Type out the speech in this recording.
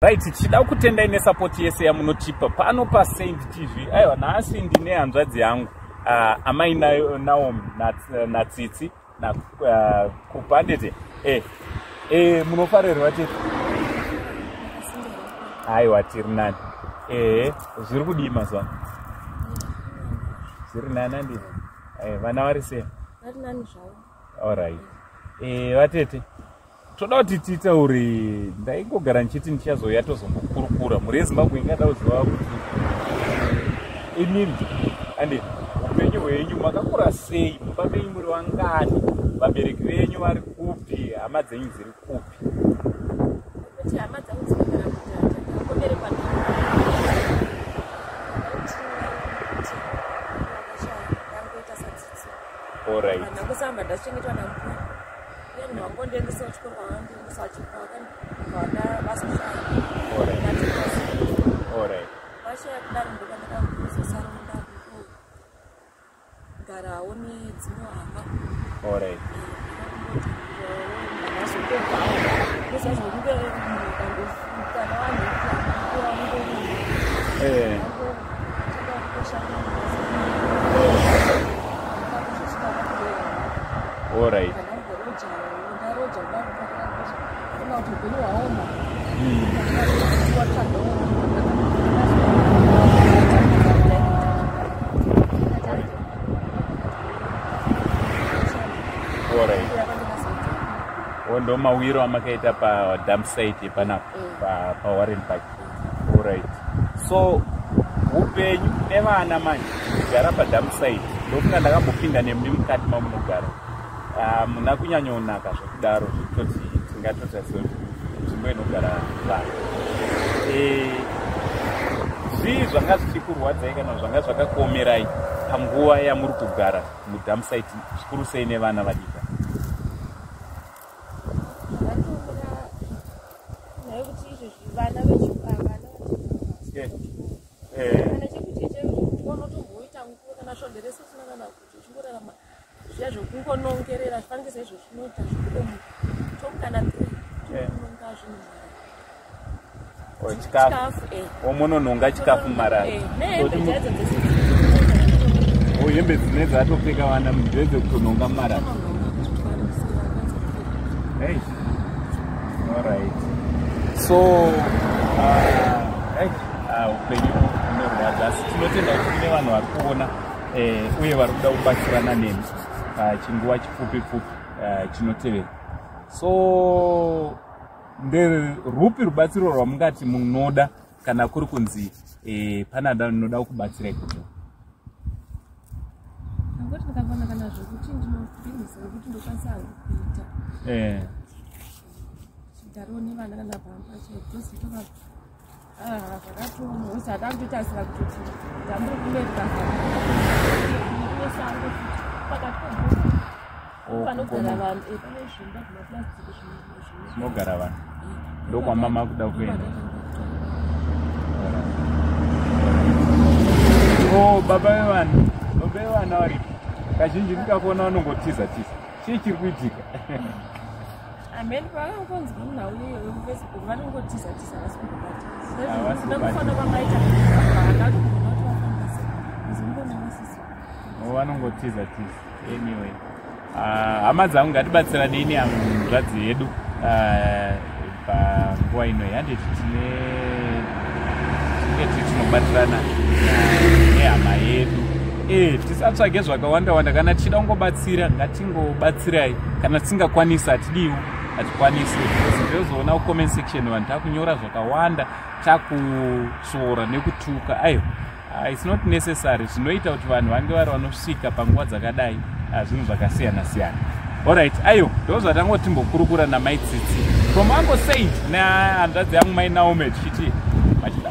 Right, tichida kutendai nesupport yese yamunotipa pano paSaint TV. Aiwa, nhasi ndine hanzvadzi yangu amai Naomi naTsitsi na Kupa ndete. Munofarerwa tete? Aiwa, tiri nani. Zviri kudii mazuva? Zviri nani anditi? Vana vari sei? Vari nani zvavo. Alright. Vatete, toda kuti titaure. Ndaingogara ndichiti ndichazouya tozombokurukura. Mhuri yeZimbabwe ingada kuziva kuti imimi ande upenyu hwenyu makakura sei, mumba menyu muri vangani, vabereki venyu vari kupi, hama dzenyu dziri kupi? Kuti hama dzangu dzinogara kuTata. Ndakangoberekwa ndangoita saTsitsi. Ndangosamba ndachengetwa nambuya. Uye munhu wangondiendesa kuchikoro, kwavandiendesa vachibva vazoshaya. Vashaya kudaro, ndopandakazosara ndakugarawo nedzimwe hama. Ndozvazvokunge kana vanhu kura Ndaroja kudaro kuti upenyu hwaoma. Watsvagawo. Ndo mawiro amakaita padump site panapa paWarren Park. Alright, so upenyu nevana manje kugara padump site, ndofunga ndakambopinda nemi mukati mamunogara. Muna kunyanyonaka zvekudaro, zvekutoti tingatotarisira kuti nzvimbo inogara vanhu. Zvii zvanga zvichikurwadzai kana zvanga zvakakuomerai panguva yamuri kugara mudump site, zvikuru sei nevana vadika? Zvakatiomera nekuti izvezvi vana vana kana chekudya chaizvo unotomboita nguva kana svondo rese usina kana kuti uchingorarama zviya zvokungonongerera. Zvifanike saizvo zvinoita zvekudomuka tomukana 3 tononga zvinhu marara. Oh, chikafu? Chikafu. Omunonhonga chikafu mumarara? Nehembe chaidzo dzese. O, hembe dzine dzatopfeka vana ndedzekutonhonga mumarara. Hey. Alright. So, hey, upenyu hunorwadza, asi tinotenda kuti kune vanhu vari kuona uye vari kuda kubatsirana nemi chinguva chipfupi pfupi chinotevera. So, nderupi rubatsiro rwamungati munoda kana kuri kunzi pana anoda kubatsirai kuti? Angoti ndikafana kana zvokuti ndinobhizinesi rekuti ndokwanisa hangu kuita chigaro nevana kana pamba chaidhozi tova zvakatooma usi hada kutotarisira kutoti ndamuri kumerika nesango futi pakati pebhoma panogara vanhu, pane zvimba zvemaplastiki. Zvinogara vanhu, ndokwamama kuda kuenda. O, baba vevana, baba vevana varipo? Kazhinji ndikakuona vanongotiza tiza. Chii chiri kuitika? Ameni vakangonzwa munhau iyoyo kuFacebook, vanongotiza tiza, vasi kumbobata. Havasi kubata. Nekufona kwamaita handatombona kuti vafamba sei, kuzongona vasisi. O, vanongotiza tiza. Anyway, hama dzangu, ngatibatsiranei nehanzvadzi yedu panguva ino. Handiti tine tinge tiri tinobatirana nehama yedu. Tisatsvage zvakawanda wanda. Kana tichida kungobatsira, ngatingobatsirai. Kana tisingakwanisi, hatidiwo, hatikwanisi. Because ndozoona kucomment section vanhu takunyora zvakawanda, takusvora nekutuka. Aiwa, it's not necessary. Zvinoita kuti vanhu vange vari vanosvika panguva dzakadai, zvinhu zvakasiyana siyana. Alright, aiwa, ndo zvatangoti timbokurukura namai Tsitsi from Uncle Saint nehanzvadzi yangu mai Naome, tichiti machida